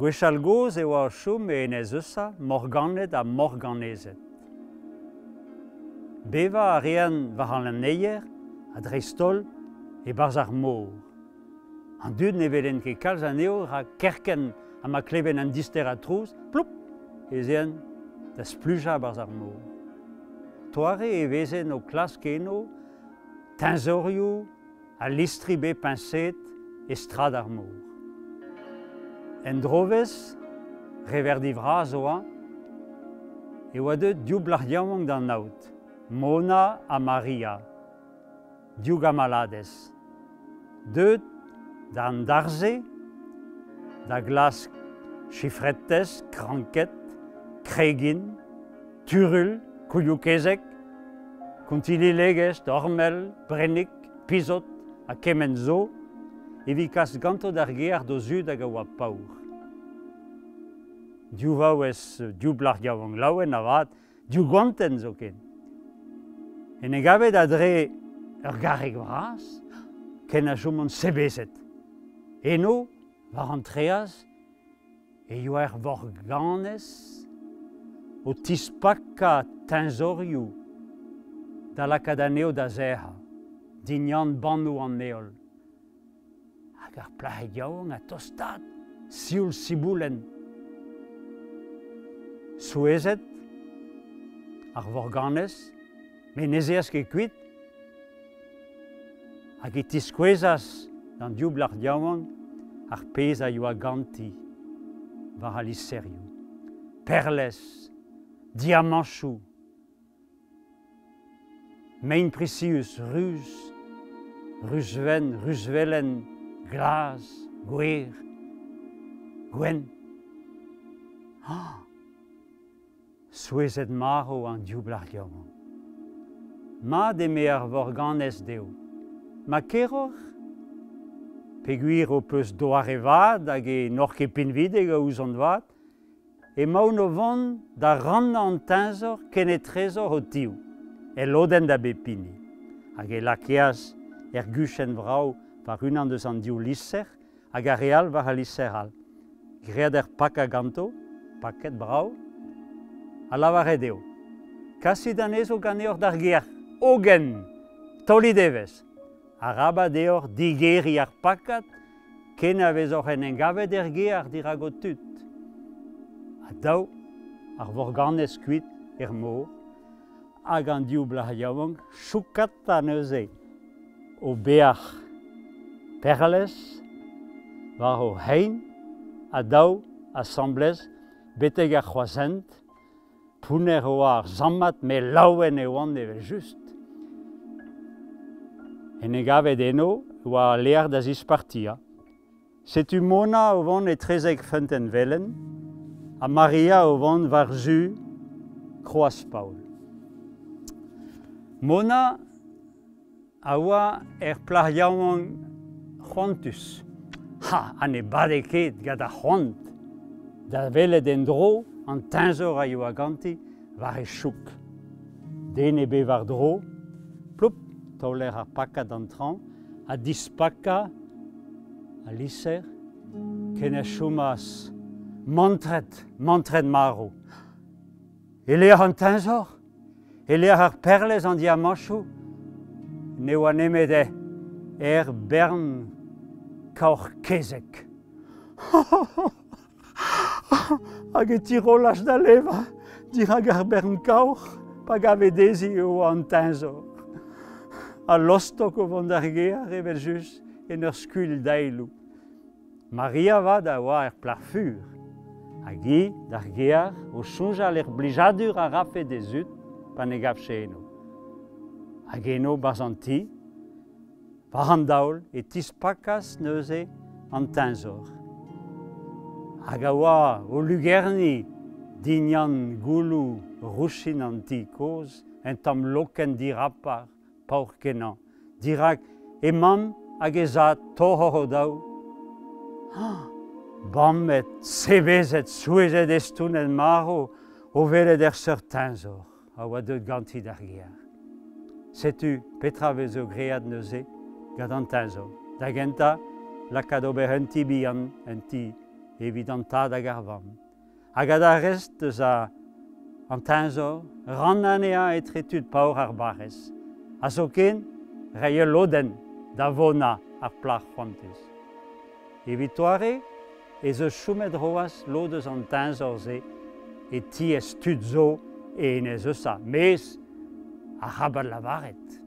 Gwechall-gozh e oa o chom e Enez-Eusa morganed ha morganezed. Bevañ a reent war an lanneier ha dreist-holl e-barzh ar mor. An dud ne welent ket kalz anezho rak kerkent ha ma klevent an disterañ trouz, ploup, ez eent da splujañ e-barzh ar mor. Toare e vezent o klask eno teñzorioù ha listri bet peñseet e strad ar mor. En drovezh, reverdi vras oa, e oa deuet div blac'h yaouank d'an aod, Mona ha Maria, div gamaladez. Deuet d'an dar-se da glask chifretez, kranked, kregin, turul, kouilhoù-kezeg, kontilli-legest, ormel, brennig, pizod ha kement zo, evit kas ganto d'ar gêr d'o zud hag a oa paour. Div vaouez, div plac'h yaouank laouen avat, div goantenn zoken. En e gavet a-dre ur garreg vras, ken a chomont sebezet. Eno, war an traezh, e yoa er vorganez o tispakañ teñzorioù da lakaat anezho da sec'hañ dindan bannoù an heol. Hag ar plac'hed yaouank ha tostaat, sioul-siboulenn. Souezhet, ar vorganez, met n'ez eas ket kuit, hag e tiskouezas d'an div blac'h yaouank ar pezh a yoa ganti war al lizherioù. Perlez, diamañchoù, mein prisius ruz, ruz-wenn, ruz-velen, glas, gwer, gwenn. Ah! Souezhet-marv an div blac'h yaouank. Mat eme ar vorganez dezho. Ma keroc'h? Peogwir ho peus doare vat hag e n'oc'h ket pinvidik a ouzon vat, emaon o vont da rannañ an teñzor kenetrezoc'h ho-tiv, el lodenn da bep hini. Hag e lakeas er guchenn vrav war unan eus an div lizher hag ar re all war al lizher all. Graet er pakañ ganto, paket brav, ha lavaret eo. Kasit anezho ganeoc'h d'ar gêr, hogen taolit evezh. Arabat deoc'h digeriñ ar pakad ken a vezoc'h en em gavet er gêr dirak ho tud. Ha dav ar vorganez kuit er mor, hag an div blac'h yaouank choukata neuze o beac'h perlez war o c'hein ha daou asambles betek ar c'hroashent. Pounner e oa ar sammad met laouen e oant evel-just. En e gavet eno e oa al lec'h da zispartiañ. Setu Mona o vont etrezek Feunteun-Velen ha Maria o vont war-zu Kroaz-Paol. Mona a oa er plac'h yaouank c'hoantus. Ha, ha ne bade ket gant ar c'hoant da welet en-dro an teñzor a yoa ganti war he chouk. Den ebet war-dro, ploup, taoler ar pakad d'an traoñ ha dispakañ al lizher ken a chomas mantret, mantret marv. E-lec'h an teñzor, e-lec'h ar perlez an diamañchoù, ne oa nemet er bern kaoc'h-kezeg. Hag e tirollas da levañ dirak ar bern kaoc'h pa gave dezhi e oa an teñzor. Ha lostok o vont d'ar gêr evel-just en ur skuilh daeloù. Maria avat a oa er plac'h fur. Hag hi d'ar gêr o soñjal er blijadur a rafe d'he zud pa ne gavche eno. Hag eno 'barzh an ti, War an daol e tispakas neuze an teñzor, hag a oa o lugerniñ dindan gouloù rouchin an ti kozh, un tamm lokenn dirapar, paour-kenañ, dirak he mamm hag he zad toc'hor o-daou. Bamet, sebezet, souezhet estonet marv o welet er seurt teñzor. a oa deuet ganti d'ar gêr. Setu petra a vezo graet neuze gant an teñzor. Da gentañ, lakaat ober un ti bihan, un ti evit an tad hag ar vamm. Hag gant ar rest eus an teñzor, rannañ anezhañ etre tud paour ar barrez, ha zoken reiñ ul lodenn da vonañ ar plac'h c'hoantus. Evit doare ez eus chomet c'hoazh lod eus an teñzor-se e tiez tud zo e Enez Eusa, mes arabat lavaret.